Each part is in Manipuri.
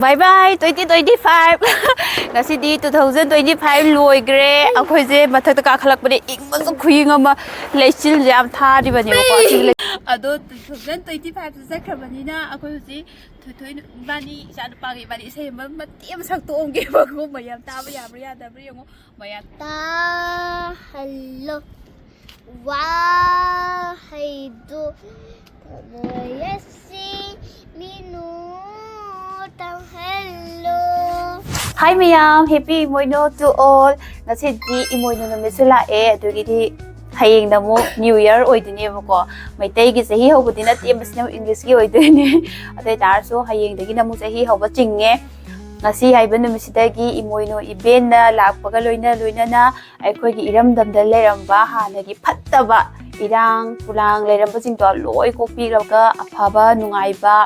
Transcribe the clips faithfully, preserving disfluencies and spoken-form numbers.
Bye bye twenty twenty five. ꯉꯁꯤꯗꯤ two thousand twenty five ꯂꯣꯏꯈ꯭ꯔꯦ꯫ ꯑꯩꯈꯣꯏꯁꯦ ꯃꯊꯛꯇ ꯀꯥꯈꯠꯂꯛꯄꯗ ꯏꯪꯕꯁꯨ ꯈꯨꯏꯪ ꯑꯃ, ꯂꯩꯆꯤꯜꯁꯦ ꯌꯥꯝ ꯊꯥꯔꯤꯕꯅꯦꯕꯀꯣ꯫ ꯑꯁꯤꯒꯤ ꯂꯩ- ꯑꯗꯣ two thousand twenty five ꯁꯦ ꯆꯠꯈ꯭ꯔꯕꯅꯤꯅ ꯑꯩꯈꯣꯏ ꯍꯧꯖꯤꯛ ꯊꯣꯏꯊꯣꯏ ꯏꯕꯥꯅꯤ, ꯏꯆꯥ ꯅꯨꯄꯥꯒꯤ ꯏꯕꯥꯅꯤ ꯏꯁꯩ ꯑꯃ ꯃꯇꯦꯛ ꯑꯃ ꯁꯛꯇꯣꯛꯑꯝꯒꯦꯕꯀꯣ꯫ ꯃꯌꯥꯝ ꯇꯥꯕ ꯌꯥꯕ꯭ꯔꯥ ꯌꯥꯗꯕ꯭ꯔꯥ ꯌꯦꯡꯉꯣ꯫ ꯃꯌꯥꯝ ꯇꯥꯍꯜꯂꯣ꯫ ꯋꯥꯍꯩꯗꯨ ꯊꯃꯣꯏ ꯑꯁꯤ ꯃꯤꯅꯨ ꯇꯥꯍꯜꯂꯣ꯫ Hi ꯃꯌꯥꯝ, happy ꯏꯃꯣꯏꯅꯨ to all꯫ ꯉꯁꯤꯗꯤ ꯏꯃꯣꯏꯅꯨ ꯅꯨꯃꯤꯠꯁꯨ ꯂꯥꯛꯑꯦ, ꯑꯗꯨꯒꯤꯗꯤ ꯍꯌꯦꯡꯅ ꯑꯃꯨꯛ New Year ꯑꯣꯏꯗꯣꯏꯅꯦꯕꯀꯣ꯫ ꯃꯩꯇꯩꯒꯤ ꯆꯍꯤ ꯍꯧꯕꯗꯤ ꯅꯠꯇꯦ, ꯃꯁꯤꯅ English ꯀꯤ ꯑꯣꯏꯗꯣꯏꯅꯦ꯫ ꯑꯗꯨ ꯑꯣꯏꯇꯥꯔꯁꯨ ꯍꯌꯦꯡꯗꯒꯤꯅ ꯑꯃꯨꯛ ꯆꯍꯤ ꯍꯧꯕ ꯆꯤꯡꯉꯦ꯫ ꯉꯁꯤ ꯍꯥꯏꯕ ꯅꯨꯃꯤꯠꯁꯤꯗꯒꯤ ꯏꯃꯣꯏꯅꯨ ꯏꯕꯦꯟꯅ ꯂꯥꯛꯄꯒ ꯂꯣꯏꯅ ꯂꯣꯏꯅꯅ ꯑꯩꯈꯣꯏꯒꯤ ꯏꯔꯝꯗꯝꯗ ꯂꯩꯔꯝꯕ ꯍꯥꯟꯅꯒꯤ ꯐꯠꯇꯕ ꯏꯔꯥꯡ ꯄꯨꯂꯥꯡ ꯂꯩꯔꯝꯕꯁꯤꯡꯗꯣ ꯂꯣꯏ ꯀꯣꯛꯄꯤꯔꯒ ꯑꯐꯕ ꯅꯨꯡꯉꯥꯏꯕ,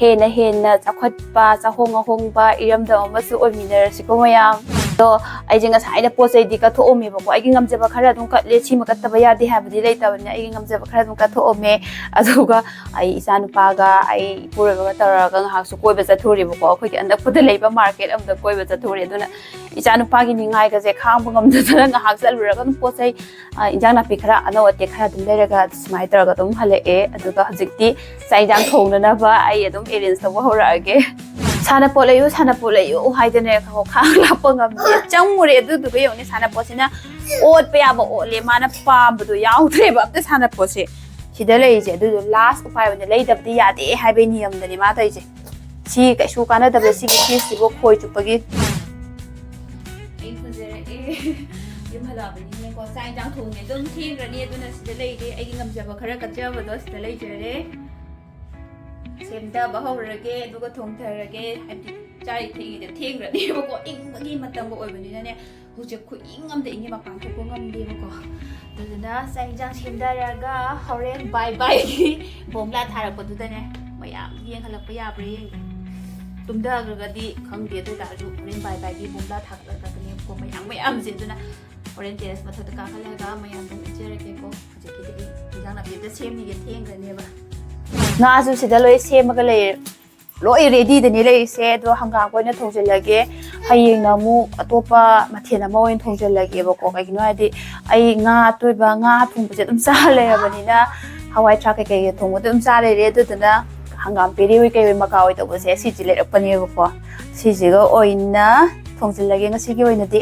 ꯍꯦꯟꯅ ꯍꯦꯟꯅ ꯆꯥꯎꯈꯠꯄ, ꯆꯥꯍꯣꯡ ꯉꯥꯍꯣꯡꯕ ꯏꯔꯝꯗꯝ ꯑꯃꯁꯨ ꯑꯣꯏꯃꯤꯟꯅꯔꯁꯤꯀꯣ ꯃꯌꯥꯝ꯫ ꯑꯗꯣ ꯑꯩꯁꯦ ꯉꯁꯥꯏꯅ ꯄꯣꯠ ꯆꯩꯗꯤ ꯀꯠꯊꯣꯛꯑꯝꯃꯦꯕꯀꯣ꯫ ꯑꯩꯒꯤ ꯉꯝꯖꯕ ꯈꯔ ꯑꯗꯨꯝ ꯀꯠꯂꯦ, ꯁꯤꯃ ꯀꯠꯇꯕ ꯌꯥꯗꯦ ꯍꯥꯏꯕꯗꯤ ꯂꯩꯇꯕꯅꯤꯅ ꯑꯩꯒꯤ ꯉꯝꯖꯕ ꯈꯔ ꯑꯗꯨꯝ ꯀꯠꯊꯣꯛꯑꯝꯃꯦ꯫ ꯑꯗꯨꯒ ꯑꯩ ꯏꯆꯥꯅꯨꯄꯥꯒ ꯑꯩ ꯏꯄꯨꯔꯣꯏꯕꯒ ꯇꯧꯔꯒ ꯉꯥꯏꯍꯥꯛꯁꯨ ꯀꯣꯏꯕ ꯆꯠꯊꯣꯛꯎꯔꯦꯕꯀꯣ꯫ ꯑꯩꯈꯣꯏꯒꯤ ꯑꯅꯛꯄꯗ ꯂꯩꯕ market ꯑꯃꯗ ꯀꯣꯏꯕ ꯆꯠꯊꯣꯛꯎꯔꯦ꯫ ꯑꯗꯨꯅ ꯏꯆꯥꯅꯨꯄꯥꯒꯤ ꯅꯤꯡꯉꯥꯏꯒꯁꯦ ꯈꯥꯡꯕ ꯉꯝꯗꯗꯅ ꯉꯥꯏꯍꯥꯛ ꯆꯠꯂꯨꯔꯒ ꯑꯗꯨꯝ ꯄꯣꯠ ꯆꯩ, ꯑ, ꯏꯟꯖꯥꯡ ꯅꯥꯄꯤ ꯈꯔ ꯑꯅꯧ ꯑꯇꯦꯛ ꯈꯔ ꯑꯗꯨꯝ ꯂꯩꯔꯒ ꯁꯨꯃꯥꯏꯅ ꯇꯧꯔꯒ ꯑꯗꯨꯝ ꯍꯜꯂꯛꯑꯦ꯫ ꯑꯗꯨꯒ ꯍꯧꯖꯤꯛꯇꯤ ꯆꯥꯛ ꯏꯟꯖꯥꯡ ꯊꯣꯡꯅꯅꯕ ꯑꯩ ꯑꯗꯨꯝ arrange ꯇꯧꯕ ꯍꯧꯔꯛꯑꯒꯦ꯫ "ꯁꯥꯟꯅꯄꯣꯠ ꯂꯩꯌꯨ, ꯁꯥꯟꯅꯄꯣꯠ ꯂꯩꯌꯨ" ꯍꯥꯏꯗꯅ ꯈꯥꯡ ꯂꯥꯛꯄ ꯉꯝꯗꯦ꯫ ꯆꯪꯉꯨꯔꯦ, ꯑꯗꯨꯗꯨꯒ ꯌꯦꯡꯉꯨꯅꯦ, ꯁꯥꯟꯅꯄꯣꯠꯁꯤꯅ ꯑꯣꯠꯄ ꯌꯥꯕ ꯑꯣꯠꯂꯦ, ꯃꯥꯅ ꯄꯥꯝꯕꯗꯣ ꯌꯥꯎꯗ꯭ꯔꯦꯕ ꯑꯝꯇ꯫ ꯁꯥꯟꯅꯄꯣꯠꯁꯦ ꯁꯤꯗ ꯂꯩꯔꯤꯁꯦ, ꯑꯗꯨꯗꯣ last ꯎꯄꯥꯏ ꯑꯣꯏꯅ ꯂꯩꯗꯕꯗꯤ ꯌꯥꯗꯦ ꯍꯥꯏꯕꯒꯤ ꯅꯤꯌꯝꯗꯅꯦ ꯃꯥ ꯇꯧꯔꯤꯁꯦ꯫ ꯁꯤ ꯀꯩꯁꯨ ꯀꯥꯟꯅꯗꯕ, ꯁꯤꯒꯤ ꯐꯤꯁꯁꯤꯕꯨ ꯈꯣꯏ ꯆꯨꯞꯄꯒꯤ꯫ ꯑꯩ ꯐꯖꯔꯛꯑꯦ꯫ ꯌꯨꯝ ꯍꯜꯂꯛꯑꯕꯅꯤꯅꯀꯣ, ꯆꯥꯛ ꯏꯟꯖꯥꯡ ꯊꯣꯡꯉꯦ ꯑꯗꯨꯝ ꯊꯦꯡꯈ꯭ꯔꯅꯤ꯫ ꯑꯗꯨꯅ ꯁꯤꯗ ꯂꯩꯔꯦ, ꯑꯩꯒꯤ ꯉꯝꯖꯕ ꯈꯔ ꯀꯠꯆꯕꯗꯣ ꯁꯤꯗ ꯂꯩꯖꯔꯦ꯫ ꯁꯦꯝꯊꯕ ꯍꯧꯔꯒꯦ, ꯑꯗꯨꯒ ꯊꯣꯡꯊꯔꯒꯦ꯫ ꯍꯥꯏꯕꯗꯤ ꯆꯥꯔꯤ ꯊꯦꯡꯉꯤꯗ ꯊꯦꯡꯈ꯭ꯔꯅꯦꯕꯀꯣ, ꯏꯪꯕꯒꯤ ꯃꯇꯝꯒ ꯑꯣꯏꯕꯅꯤꯅꯅꯦ꯫ ꯍꯧꯖꯤꯛ ꯈꯨꯏꯪ ꯑꯃꯗ ꯏꯪꯉꯦ, ꯃꯄꯥꯟ ꯊꯣꯛꯄ ꯉꯝꯗꯦꯕꯀꯣ꯫ ꯑꯗꯨꯗꯨꯅ ꯆꯥꯛ ꯏꯟꯖꯥꯡ ꯁꯦꯝꯊꯔꯒ ꯍꯣꯔꯦꯟ bye bye ꯒꯤ ꯕꯣꯝꯂꯥ ꯊꯥꯔꯛꯄꯗꯨꯗꯅꯦ ꯃꯌꯥꯝ ꯌꯦꯡꯍꯜꯂꯛꯄ ꯌꯥꯕ꯭ꯔꯥ ꯌꯦꯡꯒꯦ꯫ ꯇꯨꯝꯊꯈ꯭ꯔꯒꯗꯤ ꯈꯪꯗꯦ, ꯑꯗꯨ ꯑꯣꯏꯇꯥꯔꯁꯨ ꯍꯣꯔꯦꯟ bye bye ꯒꯤ ꯕꯣꯝꯂꯥ ꯊꯥꯒꯠꯂꯛꯀꯅꯦꯕꯀꯣ, ꯃꯌꯥꯝ ꯃꯌꯥꯝꯁꯦ꯫ ꯑꯗꯨꯅ ꯍꯣꯔꯦꯟ terrace ꯃꯊꯛꯇ ꯀꯥꯈꯠꯂꯒ ꯃꯌꯥꯝꯗꯣ ꯎꯠꯆꯔꯛꯀꯦꯀꯣ꯫ ꯍꯧꯖꯤꯛꯀꯤꯗꯤ ꯑꯩ ꯏꯟꯖꯥꯡ ꯅꯥꯄꯤ ꯑꯝꯇ ꯁꯦꯝꯃꯤꯒꯦ, ꯊꯦꯡꯈ꯭ꯔꯅꯦꯕ꯫ ꯉꯥꯁꯨ ꯁꯤꯗ ꯂꯣꯏ ꯁꯦꯝꯃꯒ ꯂꯩꯔꯦ꯫ ꯂꯣꯏ ꯔꯦꯗꯤꯗꯅꯤ ꯂꯩꯔꯤꯁꯦ꯫ ꯑꯗꯣ ꯍꯪꯒꯥꯝꯒ ꯑꯣꯏꯅ ꯊꯣꯡꯖꯤꯜꯂꯒꯦ꯫ ꯍꯌꯦꯡꯅ ꯑꯃꯨꯛ ꯑꯇꯣꯞꯄ ꯃꯊꯦꯜ ꯑꯃ ꯑꯣꯏꯅ ꯊꯣꯡꯖꯤꯜꯂꯒꯦꯕꯀꯣ꯫ ꯀꯩꯒꯤꯅꯣ ꯍꯥꯏꯗꯤ ꯑꯩ ꯉꯥ ꯑꯇꯣꯏꯕ, ꯉꯥ ꯊꯣꯡꯕꯁꯦ ꯑꯗꯨꯝ ꯆꯥ ꯂꯩꯔꯕꯅꯤꯅ, ꯍꯋꯥꯏ ꯊ꯭ꯔꯥꯛ ꯀꯩꯀꯩ ꯊꯣꯡꯕꯗ ꯑꯗꯨꯝ ꯆꯥ ꯂꯩꯔꯦ꯫ ꯑꯗꯨꯗꯨꯅ ꯍꯪꯒꯥꯝ ꯄꯦꯔꯦ ꯑꯣꯏ ꯀꯩ ꯑꯣꯏ ꯃꯀꯥ ꯑꯣꯏ ꯇꯧꯕꯁꯦ ꯁꯤꯁꯦ ꯂꯩꯔꯛꯄꯅꯦꯕꯀꯣ꯫ ꯁꯤꯁꯤꯒ ꯑꯣꯏꯅ ꯊꯣꯡꯖꯤꯜꯂꯒꯦ ꯉꯁꯤꯒꯤ ꯑꯣꯏꯅꯗꯤ꯫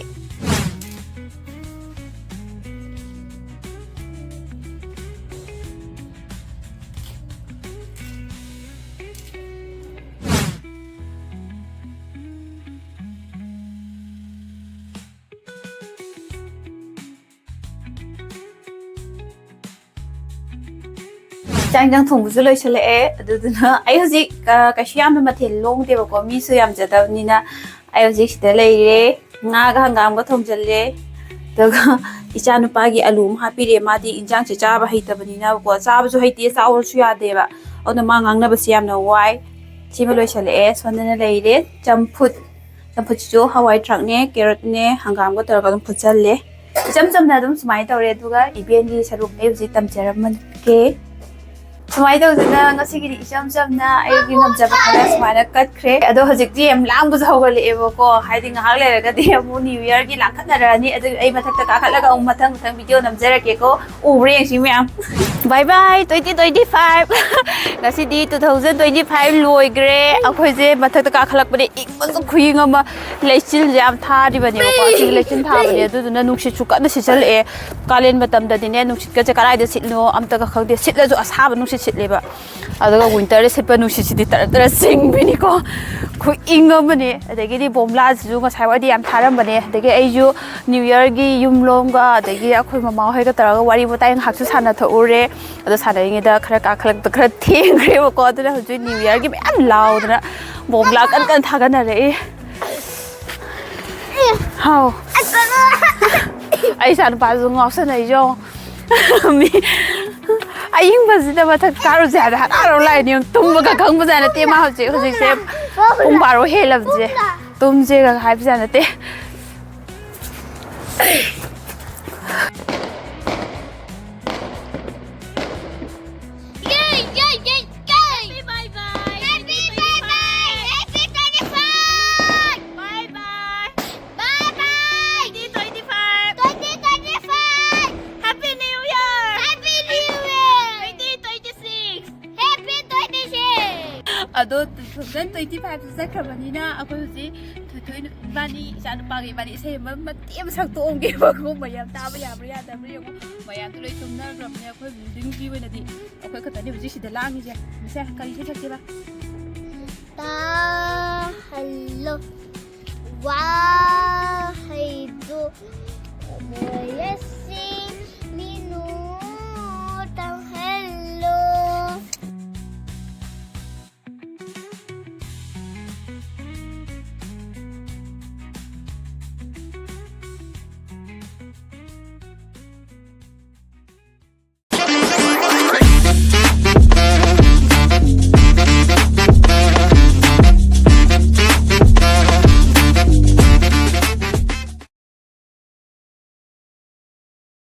ꯆꯥꯛ ꯏꯟꯖꯥꯡ ꯊꯣꯡꯕꯁꯨ ꯂꯣꯏꯁꯤꯜꯂꯛꯑꯦ꯫ ꯑꯗꯨꯗꯨꯅ ꯑꯩ ꯍꯧꯖꯤꯛ, ꯑ, ꯀꯩꯁꯨ ꯌꯥꯝꯅ ꯃꯊꯦꯜ ꯂꯣꯡꯗꯦꯕꯀꯣ, ꯃꯤꯁꯨ ꯌꯥꯝꯖꯗꯕꯅꯤꯅ꯫ ꯑꯩ ꯍꯧꯖꯤꯛ ꯁꯤꯗ ꯂꯩꯔꯦ, ꯉꯥꯒ ꯍꯪꯒꯥꯝꯒ ꯊꯣꯡꯖꯤꯜꯂꯦ꯫ ꯑꯗꯨꯒ ꯏꯆꯥ ꯅꯨꯄꯥꯒꯤ ꯑꯂꯨ ꯑꯃ ꯍꯥꯞꯄꯤꯔꯦ꯫ ꯃꯥꯗꯤ ꯏꯟꯖꯥꯡꯁꯦ ꯆꯥꯕ ꯍꯩꯇꯕꯅꯤꯅꯀꯣ, ꯆꯥꯕꯁꯨ ꯍꯩꯇꯦ, ꯆꯥꯎꯔꯁꯨ ꯌꯥꯗꯦꯕ꯫ ꯑꯗꯨꯅ ꯃꯥ ꯉꯥꯡꯅꯕꯁꯦ ꯌꯥꯝꯅ ꯋꯥꯏ꯫ ꯁꯤꯃ ꯂꯣꯏꯁꯤꯜꯂꯛꯑꯦ꯫ ꯁꯣꯝꯗꯅ ꯂꯩꯔꯦ ꯆꯝꯐꯨꯠ꯫ ꯆꯝꯐꯨꯠꯁꯤꯁꯨ ꯍꯋꯥꯏ ꯊ꯭ꯔꯥꯛꯅꯦ, ꯀꯦꯔꯣꯠꯅꯦ, ꯍꯪꯒꯥꯝꯒ ꯇꯧꯔꯒ ꯑꯗꯨꯝ ꯐꯨꯠꯆꯜꯂꯦ꯫ ꯏꯆꯝ ꯆꯝꯅ ꯑꯗꯨꯝ ꯁꯨꯃꯥꯏꯅ ꯇꯧꯔꯦ꯫ ꯑꯗꯨꯒ ꯏꯕꯦꯟꯒꯤ ꯁꯔꯨꯛ ꯑꯩ ꯍꯧꯖꯤꯛ ꯇꯝꯖꯔꯝꯃꯒꯦ꯫ ꯁꯨꯃꯥꯏꯅ ꯇꯧꯗꯅ ꯉꯁꯤꯒꯤꯗꯤ ꯏꯆꯝ ꯆꯝꯅ ꯑꯩꯒꯤ ꯉꯝꯖꯕ ꯈꯔ ꯁꯨꯃꯥꯏꯅ ꯀꯠꯈ꯭ꯔꯦ꯫ ꯑꯗꯣ ꯍꯧꯖꯤꯛꯇꯤ ꯌꯥꯝ ꯂꯥꯡꯕꯁꯨ ꯍꯧꯒꯠꯂꯛꯑꯦꯕꯀꯣ, ꯍꯥꯏꯗꯤ ꯉꯥꯏꯍꯥꯛ ꯂꯩꯔꯒꯗꯤ ꯑꯃꯨꯛ ꯅ꯭ꯌꯨ ꯌꯔꯒꯤ ꯂꯥꯡꯈꯠꯅꯔꯛꯑꯅꯤ꯫ ꯑꯗꯨ ꯑꯩ ꯃꯊꯛꯇ ꯀꯥꯈꯠꯂꯒ ꯑꯃꯨꯛ ꯃꯊꯪ ꯃꯊꯪ ꯚꯤꯗꯤꯑꯣ ꯅꯝꯖꯔꯛꯀꯦꯀꯣ꯫ ꯎꯕ꯭ꯔꯥ ꯌꯦꯡꯁꯤ ꯃꯌꯥꯝ꯫ Bye bye twenty twenty five꯫ ꯉꯁꯤꯗꯤ two thousand twenty five ꯂꯣꯏꯈ꯭ꯔꯦ꯫ ꯑꯩꯈꯣꯏꯁꯦ ꯃꯊꯛꯇ ꯀꯥꯈꯠꯂꯛꯄꯗ ꯏꯪꯕꯁꯨ ꯈꯨꯏꯪ ꯑꯃ, ꯂꯩꯆꯤꯜꯁꯦ ꯌꯥꯝ ꯊꯥꯔꯤꯕꯅꯦꯕꯀꯣ꯫ ꯑꯁꯤꯒꯤ ꯂꯩꯆꯤꯜ ꯊꯥꯕꯅꯦ, ꯑꯗꯨꯗꯨꯅ ꯅꯨꯡꯁꯤꯠꯁꯨ ꯀꯟꯅ ꯁꯤꯠꯆꯜꯂꯛꯑꯦ꯫ ꯀꯥꯂꯦꯟ ꯃꯇꯝꯗꯗꯤꯅꯦ, ꯅꯨꯡꯁꯤꯠꯀꯁꯦ ꯀꯗꯥꯏꯗ ꯁꯤꯠꯂꯤꯅꯣ ꯑꯝꯇꯒ ꯈꯪꯗꯦ꯫ ꯁꯤꯠꯂꯁꯨ ꯑꯁꯥꯕ ꯅꯨꯡꯁꯤꯠ ꯁꯤꯠꯂꯦꯕ꯫ ꯑꯗꯨꯒ ꯋꯤꯟꯇꯔꯗ ꯁꯤꯠꯄ ꯅꯨꯡꯁꯤꯠꯁꯤꯗꯤ ꯇꯔ ꯇꯔ ꯆꯤꯡꯕꯤꯅꯤꯀꯣ꯫ ꯈꯨꯏꯪ ꯑꯃꯅꯦ꯫ ꯑꯗꯒꯤꯗꯤ ꯕꯣꯝꯂꯥꯁꯤꯁꯨ ꯉꯁꯥꯏ ꯋꯥꯏꯗꯤ ꯌꯥꯝ ꯊꯥꯔꯝꯕꯅꯦ꯫ ꯑꯗꯒꯤ ꯑꯩꯁꯨ ꯅ꯭ꯌꯨ ꯌꯔꯒꯤ ꯌꯨꯝ ꯂꯣꯝꯒ, ꯑꯗꯒꯤ ꯑꯩꯈꯣꯏ ꯃꯃꯥ ꯍꯣꯏꯒ ꯇꯧꯔꯒ ꯋꯥꯔꯤ ꯋꯥꯇꯥꯏ ꯉꯥꯏꯍꯥꯛꯁꯨ ꯁꯥꯟꯅꯊꯣꯛꯎꯔꯦ꯫ ꯑꯗꯣ ꯁꯥꯟꯅꯔꯤꯉꯩꯗ ꯈꯔ ꯀꯥꯈꯠꯂꯛꯄ ꯈꯔ ꯊꯦꯡꯈ꯭ꯔꯦꯕꯀꯣ꯫ ꯑꯗꯨꯅ ꯍꯧꯖꯤꯛ ꯅ꯭ꯌꯨ ꯌꯔꯒꯤ ꯃꯌꯥꯝ ꯂꯥꯎꯗꯅ ꯕꯣꯝꯂꯥ ꯀꯟ ꯀꯟ ꯊꯥꯒꯠꯅꯔꯛꯏ꯫ ꯍꯥꯎ꯫ ꯑꯩ ꯏꯆꯥ ꯅꯨꯄꯥꯁꯨ ꯉꯥꯎꯁꯟꯅꯩꯁꯦ ꯌꯦꯡꯉꯣ꯫ ꯃꯤ ꯑꯌꯤꯡꯕꯁꯤꯗ ꯃꯊꯛ ꯀꯥꯔꯨꯁꯦ ꯍꯥꯏꯕꯗ ꯍꯔꯥꯎ ꯍꯔꯥꯎ ꯂꯥꯛꯏꯅꯦ ꯌꯦꯡꯉꯣ꯫ ꯇꯨꯝꯕꯒ ꯈꯪꯕꯖꯥꯠ ꯅꯠꯇꯦ ꯃꯥ ꯍꯧꯖꯤꯛ꯫ ꯍꯧꯖꯤꯛꯁꯦ ꯄꯨꯡ ꯕꯥꯔꯣ ꯍꯦꯜꯂꯕꯁꯦ꯫ ꯇꯨꯝꯁꯦꯒ ꯍꯥꯏꯕꯖꯥꯠ ꯅꯠꯇꯦ꯫ ꯇꯨ ꯊꯥꯎꯖꯟ ꯇ꯭ꯋꯦꯟꯇꯤ ꯐꯥꯏꯚꯁꯨ ꯆꯠꯈ꯭ꯔꯕꯅꯤꯅ ꯑꯩꯈꯣꯏ ꯍꯧꯖꯤꯛ ꯊꯣꯏꯊꯣꯏ ꯏꯕꯥꯅꯤ, ꯏꯆꯥ ꯅꯨꯄꯥꯒ ꯏꯕꯥꯅꯤ ꯏꯁꯩ ꯑꯃ ꯃꯇꯦꯛ ꯑꯃ ꯁꯛꯇꯣꯛꯑꯝꯒꯦꯕꯀꯣ꯫ ꯃꯌꯥꯝ ꯇꯥꯕ ꯌꯥꯕ꯭ꯔꯥ ꯌꯥꯗꯕ꯭ꯔꯥ ꯌꯦꯡꯉꯣ꯫ ꯃꯌꯥꯝꯗꯣ ꯂꯣꯏ ꯇꯨꯝꯅꯈ꯭ꯔꯕꯅꯦ꯫ ꯑꯩꯈꯣꯏ buildingꯒꯤ ꯑꯣꯏꯅꯗꯤ ꯑꯩꯈꯣꯏ ꯈꯛꯇꯅꯦ ꯍꯧꯖꯤꯛ ꯁꯤꯗ ꯂꯥꯡꯉꯤꯁꯦ꯫ ꯃꯤꯁꯦ ꯀꯔꯤ ꯏꯁꯩ ꯁꯛꯀꯦꯕ? ꯇꯥ